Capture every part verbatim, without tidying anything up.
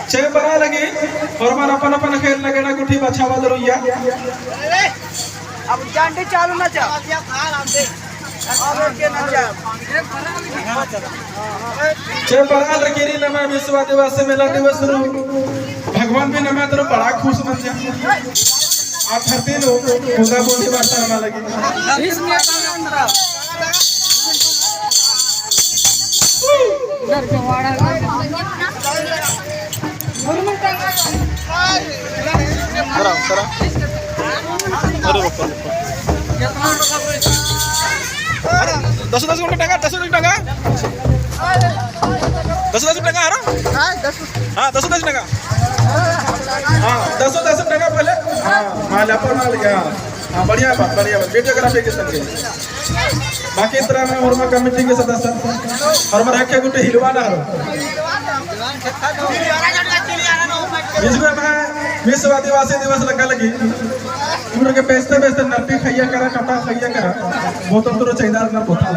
चेंप बरआ लगी, होरमर अपन अपन खेल नगेड़ा गुट्ठी बछाबआ दरुइया। अब डंडी चालू ना चा। अब के ना चा। चेंप बरआ लगी रई, नमा विश्व आदिवासी मेला दिवस नू भगवान भी नमा तरफ बड़ा खुश मंजा। आ धरती नू बूंदा बूंदी बरसा नमा लगी। अरे, अरे, अरे, रुको, रुको। अरे, दस, दस रुपये टका, दस रुपये टका। दस, दस रुपये टका, अरे? हाँ, दस। हाँ, दस, दस टका। हाँ, दस, दस टका पहले। हाँ, हाँ, लापर माल गया। हाँ, बढ़िया बात, बढ़िया बात। Videography के संगे। बाकी इस तरह में होरमर committee के सदस्य, होरमर हक्के गुट्ठी हिलवा ना हो। इसमें मैं विश्व आदिवासी दिवस लग्गा लगी। उम्र के बेचते बेचते नरपी खइया करा, कटा खइया करा। बोतल तो चैदार नर बोतल।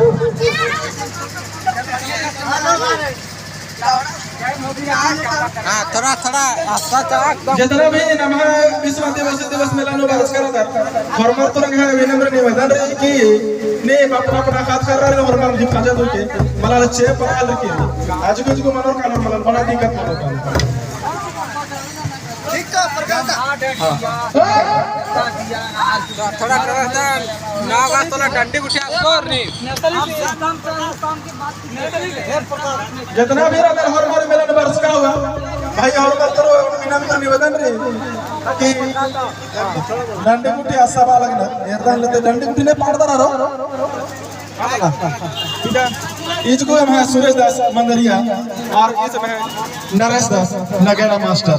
हाँ, थोड़ा, थोड़ा आस्था चा एकदम। जितना भी नम्है विश्व आदिवासी दिवस मेला नू बरचका रअदर, होरमर तुरंग है विनम्र निवेदन रई कि नीम अपना अपना हाथ कर रहे होरमर दी पाजा दो के, मला चे पकाल रखी। आज कुछ को मनोर कानून मला बड़ा दिक्कत मनोर कानून। ठीक तो प्रकार का। हाँ। थोड़ा, थोड़ा, थोड़ा, ना होगा, थोड़ा डंडी गुट्ठी आप और नहीं। जितना भी रअदर होरमर मेला नू बरचका हुआ, भाई होरमर तरफ विनम्र निवेदन रई कि डंडी गुट्ठी असाबआ लगनर, एरदन लेते डंडी गुट्ठी ने पाड़दर रओ। इजगो एम्है सुरेश दास मंदरिया और इजगो एम्है नरेश दास नगेड़ा मास्टर।